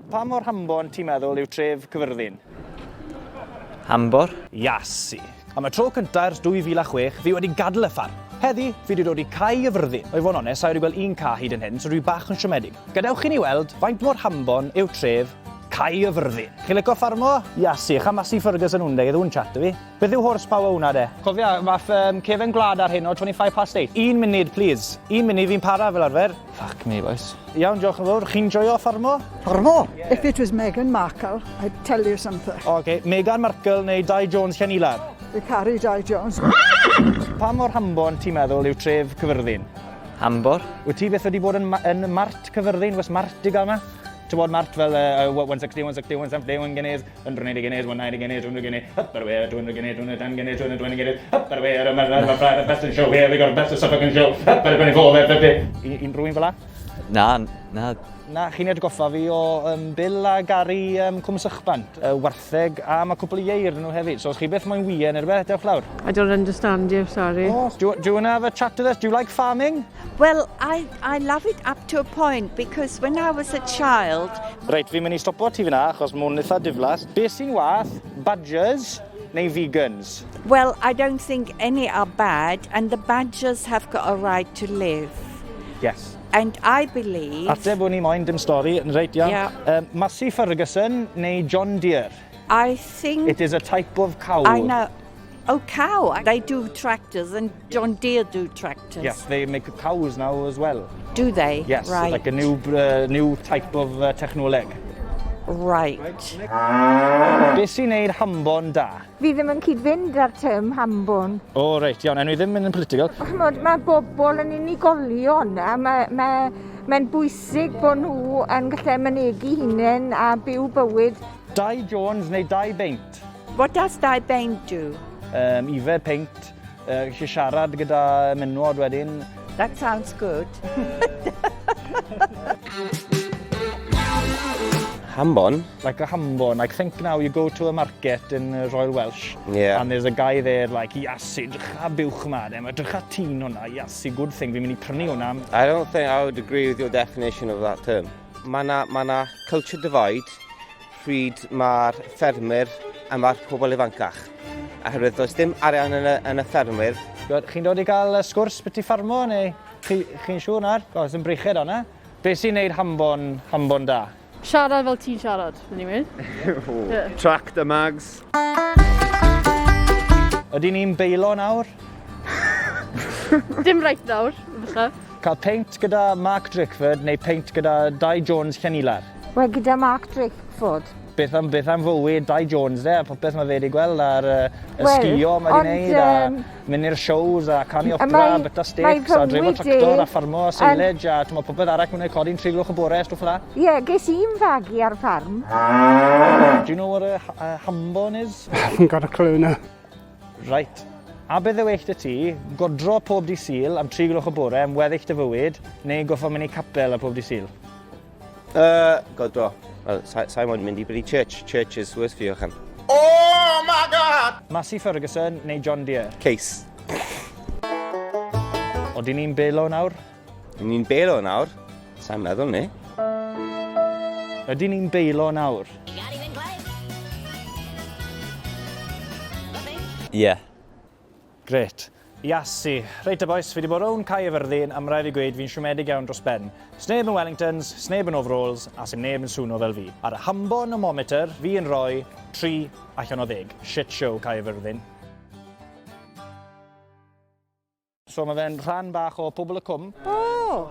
Pa mor hambon ti'n meddwl yw tref Cyfyrddin? Hambor? Iasu. Am y tro cynta ers 2006, fi wedi gadael y ffarm. Heddi, fi wedi dod i Cae y Fyrddin. O i fod yn onest, sa i wedi gweld un ca hyd yn hyn, so dwi bach yn siomedig. Gadewch i ni weld faint mor hambon yw tref Cae y Fyrddin. Chi'n licio ffarmo? Iasu, cha Massey Ferguson hwn de, gyda hwn chat 'da fi. Beth yw horsepower hwnna de? Cofia, math um, cefen gwlad ar hyn o 25 past 8. Un munud, please. Un munud fi'n para fel arfer. Fuck me, boys. Iawn, diolch yn fawr. Chi'n joio ffarmo? Ffarmo? Yeah. If it was Meghan Markle, I'd tell you something. O, okay. Meghan Markle neu Dai Jones Llanilar? Fi caru Dai Jones. Pa mor hambon ti'n meddwl yw tref Cyfyrddin? Hambor. Wyt ti beth wedi bod yn, yn Mart Cyfyrddin? Wes Mart i gael yma? Ti'n bod Mart fel uh, 160, 160, 170, 1 guineas, 180 guineas, 190 guineas, 200 guineas, up and away, 200 guineas, 210 guineas, 220 guineas, up and away, the best in show here, we got the best of Suffolk in show, up and 24, 50. Un rhywun fel la? Na, na. Na, chi'n atgoffa fi o um, Bill a Gary um, Cwm Sychbant, uh, wartheg, a mae cwpl o ieir nhw hefyd. So os chi byth moyn wien neu rhywbeth, dewch lawr. I don't understand you, sorry. Oh, do, do you want to have a chat with us? Do you like farming? Well, I, I love it up to a point because when I was a child... Reit, fi'n mynd i stopo ti fyna achos mae hwn eitha diflas. Be sy'n wath, badgers neu vegans? Well, I don't think any are bad and the badgers have got a right to live. Yes. And I believe... Ateb o'n i moyn, dim stori, yn reit iawn. Yeah. Um, Massey Ferguson neu John Deere? I think... It is a type of cow. I know. Oh, cow. They do tractors and John Deere do tractors. Yes, they make cows now as well. Do they? Yes, right. like a new, uh, new type of uh, technoleg. Right. Be sy'n neud hambon da? Fi ddim yn cyd-fynd â'r term hambon. O, oh, reit, iawn. Enw i ddim yn political. Chymod, mae bobl yn unigolion a mae, mae, mae'n bwysig bod nhw yn gallu mynegi hunain a byw bywyd. Dai Jones neu Dai Beint? What does Dai Beint do? Um, ife peint, uh, gallu siarad gyda menywod wedyn. That sounds good. Hambon? Like a hambon. Like think now you go to a market in uh, Royal Welsh yeah. and there's a guy there like, Iasu, drycha buwch yma, de, mae drycha tîn hwnna, Iasu, good thing, fi'n mynd i prynu hwnna. I don't think I would agree with your definition of that term. Mae na, ma na culture divide pryd mae'r ffermwyr a mae'r pobl ifancach. Oherwydd does dim arian yn y, yn y ffermwyr. Chi'n dod i gael sgwrs beth i ffarmo neu chi'n chi siŵr nawr? Gos yn breichiad o'na. Be sy'n neud hambon, hambon da? Siarad fel ti'n siarad, yn i weud. yeah. Tractor mags. Ydy ni'n beilo nawr? Dim reit nawr, falle. Cael peint gyda Mark Drakeford neu peint gyda Dai Jones Llanilar? Wel, gyda Mark Drakeford. Beth am, beth am fywyd Dai Jones de, a popeth mae fe wedi gweld a'r uh, y Wel, sgio mae wedi ond, wneud, a yym, mynd i'r shows, a canu opera, mae- a byta mae steaks, a dreifo fywyd tractor, e a ffarmo, a yn- silage, a t'mo, popeth arall mae'n codi'n tri gloch y bore, stwff fel 'na. Ie, yeah, ges i'n fagu ar ffarm. Do you know what a, a hambon is? I haven't got a clue now. Reit. A beth yw eich dy ti, godro pob di Sul am tri gloch y bore am weddill dy fywyd, neu goffo mynd i capel ar pob di Sul? Uh, godro. Well, sa, sa i moyn mynd i bloody church. Church is worse for you, chan. Oh my God! Massey Ferguson neu John Deere? Case. Odyn ni'n belo nawr? Ni'n belo nawr? Sa'n meddwl ni. Ydyn ni'n beilo nawr? Ie. Yeah. Gret. Iasu. Reit y boys, fi wedi bod rownd Cae Efyrddin a ma' raid fi gweud fi'n siomedig iawn dros ben. Sneb yn Wellingtons, sneb yn overalls a sim neb yn swno fel fi. Ar y hambonomometer, fi yn rhoi 3 allan o ddeg. Shit show Cae Efyrddin. So mae fe'n rhan bach o Pobl y Cwm. O!